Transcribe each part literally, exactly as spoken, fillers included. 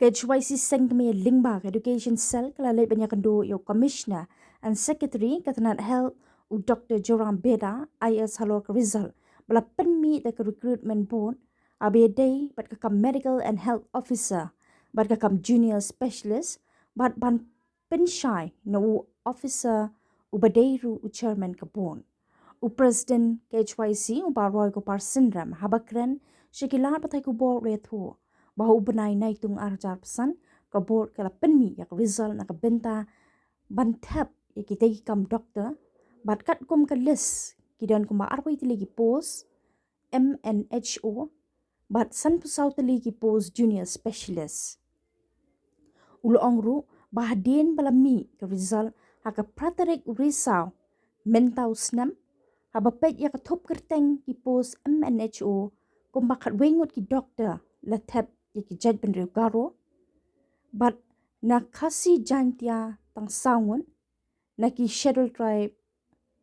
H Y C seng kmie lyngba ka Education Cell ka la leit ban ïakynduh ïa u Commissioner and Secretary ka tnat Health, u Doctor Joram Beda, I A S, halor ka result ba la pynmih da ka Recruitment Board, haba ïadei bad ka kam Medical and Health Officer bad ka kam Junior Specialist, bad ban pynshai na u officer uba dei ruh u Chairman ka Board. U President ka H Y C, u Bah Roy Gopal Synrem, haba kren sha ki lad pathai khubor, u la ïathuh ba ha u bnai Naitung arhajar arphew san, ka Board ka la pynmih ïa ka result na ka bynta ban thep ïa kitei ki kam doktor, bad katkum ka list ki don kumba arphew wei tylli ki post M N H O bad sanphew saw tylli ki post Junior Specialist. U la ong ruh ba hadien ba la mih ka result ha ka phra tarik u Risaw mynta u snem, haba peit ïa ka thup kyrteng ki post M N H O, kumba khatwei ngut ki doktor la thep ïa ki jaitbynriew Garo, bad na Khasi Jaintia tang saw ngut, na ki Scheduled Tribe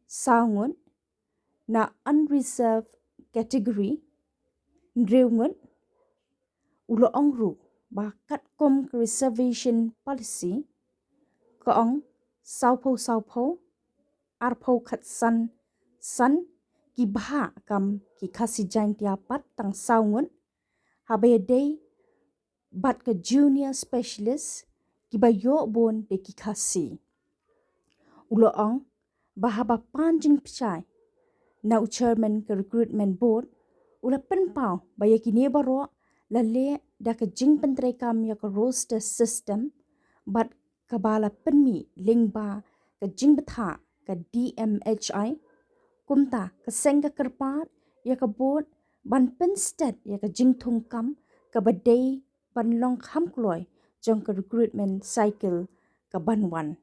saw ngut, na Unreserved Category hynriew ngut. U la ong ruh ba katkum ka Reservation Policy, ka ong sawphew sawphew, arphew khatsan san, ki bhah kam ki Khasi Jaintia pat tang saw ngut, haba ïadei bad ka Junior Specialist, kiba ïoh bun dei ki Khasi. U la ong ba haba pan jingpynshai na u Chairman ka Recruitment Board, u la pynpaw ba ïa kine baroh la leh da ka jingpyntreikam ïa ka roster system, bad kaba la pynmih lyngba ka jingbthah ka D M H I. Kumta ka seng ka kyrpad ïa ka Board ban pynsted ïa ka jingthungkam kaba dei ban long kham kloi jong ka recruitment cycle kaban wan.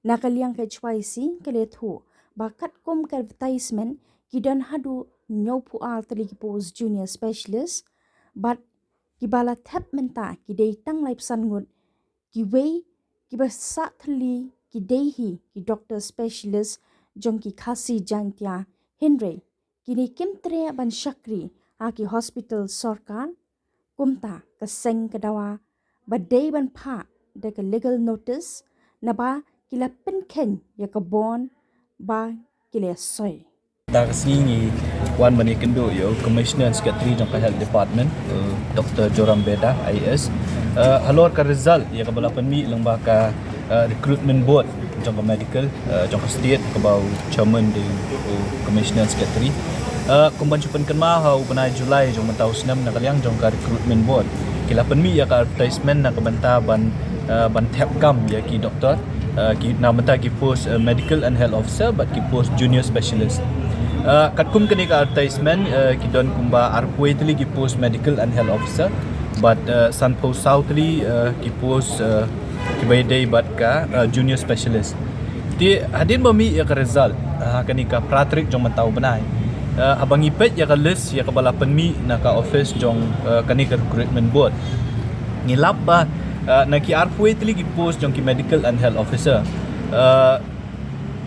Na ka liang ka H Y C ka la ïathuh ba katkum ka advertisement, ki don haduh hynñiewphew ar tylli ki post Junior Specialist, bad kiba la thep mynta ki dei tang laiphew san ngut. Kiwei kiba sah thylli ki dei hi ki Doctor Specialist jong ki Khasi Jaintia, hynrei kine kim treh ban shakri ha ki hospital sorkar. Kumta ka seng ka dawa ba dei ban phah da ka legal notice, naba ki la pynkheiñ ïa ka bond ba ki la soi. Da ka sngi ngi wan ban ïakynduh ïa u Commissioner and Secretary jong ka Health Department, uh, Doctor Joram Beda, I A S, uh, halor ka result ïa kaba la pynmih lyngba ka, uh, Recruitment Board jong ka Medical, uh, jong ka State, kaba u Chairman dei u Commissioner and Secretary. Uh, kumban shu pynkynmaw, ha u bnai July jong mynta u snem, na ka liang jong ka Recruitment Board ki la pynmih ïa ka advertisement na ka bynta ban, uh, ban thep kam ïa ki doktor, uh, ki, na bynta ki post, uh, Medical and Health Officer bad ki post Junior Specialist. Uh, katkum kane ka advertisement, uh, ki don kumba arphew tylli ki post Medical and Health Officer bad, uh, sanphew saw tylli, uh, ki post, uh, kiba ïadei bad ka, uh, Junior Specialist. Te hadien ba mih ïa ka result, uh, ha kane ka phra tarik jong mynta u bnai, uh, haba ngi peit ïa ka list ïa kaba la pynmih na ka office jong, uh, kane ka Recruitment Board, ngi lap ba, uh, na ki arphew tylli ki post jong ki Medical and Health Officer, uh,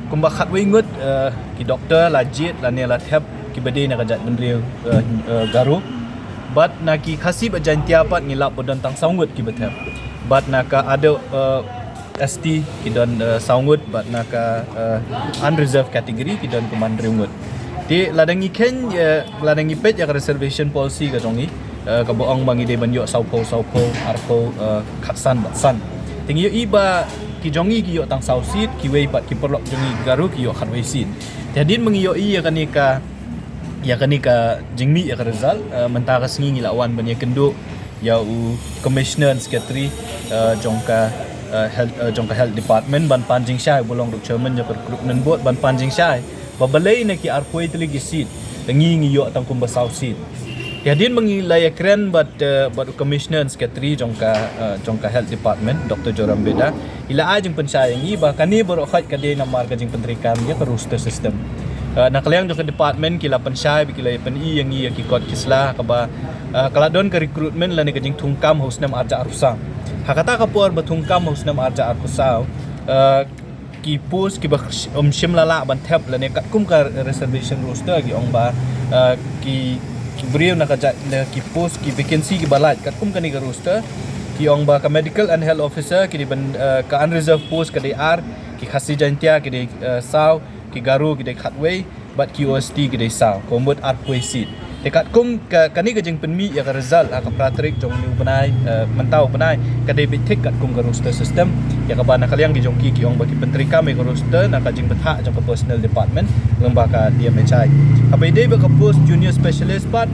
kumba khatwei ngut, uh, ki doktor la jied lane la thep kiba dei na ka jaitbynriew, uh, uh, Garo. Bad na ki Khasi bad Jaintia pat ngi lap ba don tang saw ngut kiba thep. Bad na ka other, uh, S T ki don, uh, saw ngut, bad na ka, uh, unreserved category ki don kumba hynriew ngut. Te lada ngi kheiñ, uh, lada ngi peit ïa ka reservation policy ka jong ngi, uh, kaba ong ba ngi dei ban ïoh sawphew sawphew, arphew, uh, khatsan bad san. Te ngi ïohi ba ki jong ngi ki ïoh tang saw seat, kiwei pat ki paralok jong ngi Garo ki ïoh khatwei seat. Te hadien ba ngi ïohi ïa kane ka, ïa kane ka jingmih ïa ka result, uh, mynta ka sngi ngi la wan ban ïakynduh ïa u Commissioner and Secretary, uh, jong ka, uh, health, uh, jong ka Health Department ban pan jingshai, ba long ruh Chairman jong ka Recruitment Board, ban pan jingshai ba balei na ki arphew tylli ki seat, te ngi ngi ïoh tang kumba saw seat. Te hadien ba ngi la ïakren bad, uh, bad u Commissioner and Secretary jong ka, uh, jong ka Health Department, Doctor Joram Beda, i la ai jingpynshai ïa ngi ba kane baroh khoit ka dei namar ka jingpyntreikam ïa ka roster system. Uh, na ka liang jong ka department ki la pynshai bad ki la pyni ïa ngi ïa ki kot ki sla kaba, uh, ka la don ka recruitment lane ka jingthungkam ha u snem arhajar arphew saw. Ha kata ka por ba thungkam ha u snem arhajar arphew saw, uh, ki post kiba sh-, ym shym la lah ban thep lane katkum ka reservation roster ki ong ba, uh, ki, briew na ka jait, na ki post, ki vacancy kiba lait katkum kane ka roster. Ki ong ba ka medical and health officer ki dei ban, eh, ka unreserved post ka dei ar, ki Khasi Jaintia ki dei, eh, saw, ki Garo ki dei khatwei, bad ki O S T ki dei saw, ka mut arphew seat. Te katkum ka, kane ka jingpynmih ïa ka result ha ka phra tarik jong une u bnai, eh, mynta u bnai, ka dei beit thik katkum ka roster system. Ïa kaba na ka liang ki jong ki ki ong ba ki pyntreikam ïa ka roster na ka jingbthah jong ka personnel department lyngba ka D M H I. Haba ïadei bad ka post junior specialist pat,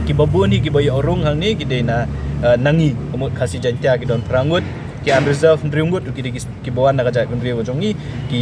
kiba bun hi kiba ïoh rung hangne ki dei na, eh, na ngi, ka mut Khasi Jaintia ki don phra ngut, ki unreserved hynriew ngut, ki dei ki, kiba wan na ka jaitbynriew ka jong ngi, ki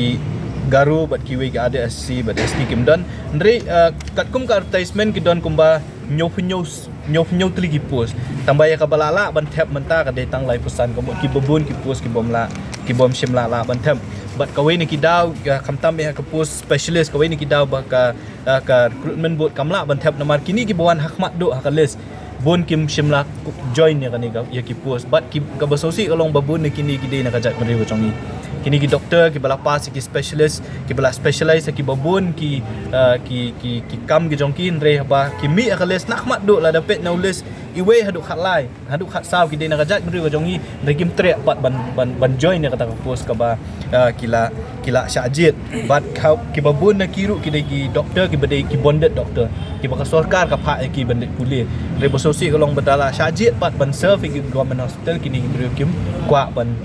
Garo bad kiwei ki other S C bad S T kim don. Hynrei, eh, katkum ka advertisement ki don kumba hynñiewphew hynñiew, hynñiewphew hynñiew tylli ki post. Tangba ïa kaba lah lah ban thep mynta ka dei tang laiphew san, ka mut kiba bun ki post kibym lah, kibym shym lah lah ban thep. Bad kawei na ki daw, eh, khamtam ïa ka post specialist, kawei na ki daw ba ka, eh, ka recruitment board kam lah ban thep namar kine kiba wan ha khmat duh ha ka list, bun kim shym lah join ïa kane ka, ïa ki post. Bad ki, kaba sngewsih ka long ba bun na kine ki dei na ka jaitbynriew ka jong ngi. Kine ki doctor kiba la pass ïa ki specialist, kiba la specialize ïa kiba bun ki, eh, ki, ki, ki kam ki jong ki, hynrei haba ki mih ïa ka list na khmat duh, lada peit na u list, iwei haduh khatlai, haduh khatsaw ki dei na ka jaitbynriew ka jong ngi, hynrei kim treh pat ban, ban, ban join ïa kata ka post kaba, eh, ki la, ki la shah jied. Bad ka, kiba bun na ki ruh ki dei ki doctor, kiba dei ki bonded doctor, kiba ka sorkar ka phah ïa ki ban leit pule. Hynrei ba sngewsih ka long ba da la shah jied pat ban serve ïa ki government hospital, kine ki briew kim kwah ban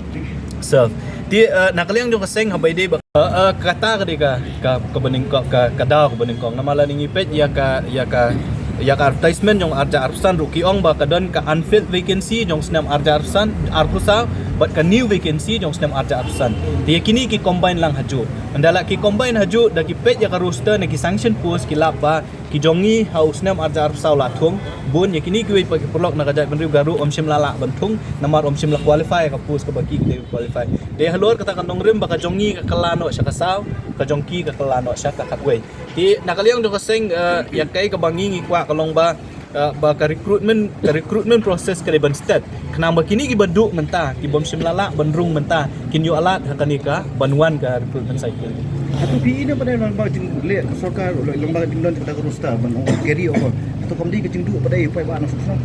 serve. Te, eh, na ka liang jong ka seng haba ïadei bad, eh, eh, kata ka dei ka, ka, kaba nyngkong, ka, ka daw kaba nyngkong. Namar lada ngi peit ïa ka, ïa ka, ïa ka advertisement jong arhajar arphew san ruh ki ong ba ka don ka unfilled vacancy jong snem arhajar arphew san, arphew saw, bad ka new vacancy jong snem arhajar arphew san. Te ïa kine ki combine lang hajuh. Ynda la ki combine hajuh, da ki peit ïa ka roster na ki sanction post ki lap ba ki jong ngi ha u snem arhajar arphew saw la thung bun, ïa kine kiwei pat ki paralok na ka jaitbynriew Garo ym shym la lah ban thung namar ym shym la qualify ïa ka post kaba ki dei qualify. Te halor kata ka nongrim ba ka jong ngi ka kylla noh sha ka saw, ka jong ki ka kylla noh sha ka khatwei. Te na ka liang jong ka seng, eh, ïa kaei kaba ngi ngi kwah ka long ba, eh, ba ka recruitment, ka recruitment process ka dei ban stet. Khnang ba kine kiba duh mynta, kibym shym la lah ban rung mynta, kin ïoh lad ha kane ka ban wan ka recruitment cycle. Hato phi i ne ba dei lyngba ka jingleh ka sorkar, lyngba ka jingdon kata ka roster ban carry over? Hato kam dei ka jingduh ba dei paidbah na suk suk?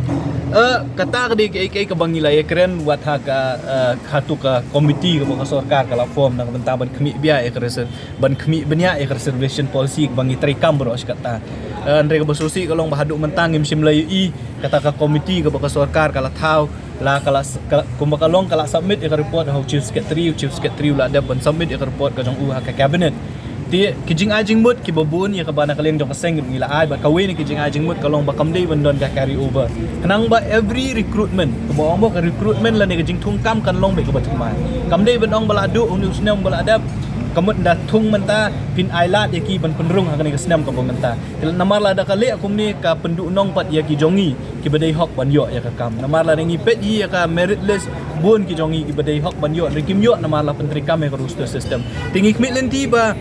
Eh, kata ka dei kaei kaei kaba ngi la ïakren wat ha ka, eh, hato ka committee kaba ka sorkar ka la form na ka bynta ban khmih bha ïa ka reser-, ban khmih bniah ïa ka reservation policy kaba ngi treikam baroh shi katta. Eh, hynrei kaba sngewsih ka long ba haduh mynta ngim shym la ïohi kata ka committee kaba ka sorkar ka la thaw, la ka la s-, ka la, kumba ka long ka la submit ïa ka report ha u chief secretary, u chief secretary u la dep ban submit ïa ka report ka jong u ha ka cabinet. Te ki jingai jingmut kiba bun ïa kaba na ka liang jong ka seng ruh ngi la ai, bad kawei na ki jingai jingmut ka long ba kam dei ban don ka carry over. Khnang ba every recruitment, kaba ong ba ka recruitment lane ka jingthung kam kan long beit kaba thymmai. Kam dei ban ong ba la duh une u snem ba la dep, ka mut ynda thung mynta phin ai lad ïa ki ban pynrung ha kane ka snem kaba mynta. Te namar lada ka leh kumne ka pynduhnong pat ïa ki jong ngi kiba dei hok ban ïoh ïa ka kam. Namar lada ngi peit hi ïa ka merit list, bun ki jong ngi kiba dei hok ban ïoh, hynrei kim ïoh namar la pyntreikam ïa ka roster system. Te ngi khmih lynti ba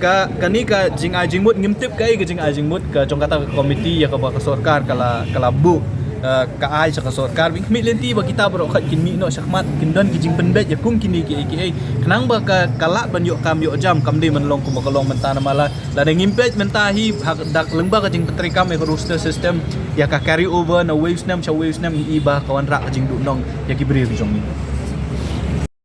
ka, kane ka jingai jingmut, ngim tip kaei ka jingai jingmut ka jong kata ka committee ïa kaba ka sorkar ka la, ka la buh, eh, ka ai sha ka sorkar. Ngi khmih lynti ba kita baroh khoit kin mih noh shakhmat, kin don ki jingpynbeit ïa kum kine kiei kiei. Khnang ba ka, ka lad ban ïoh kam ïoh jam kam dei ban long kumba ka long mynta namar la Lada ngim peit mynta hi, ha, da lyngba ka jingpyntreikam ïa ka roster system, ïa ka carry over na uwei u snem sha uwei u snem, ngi i ba ka wanrah ka jingduhnong ïa ki briew ki jong ngi.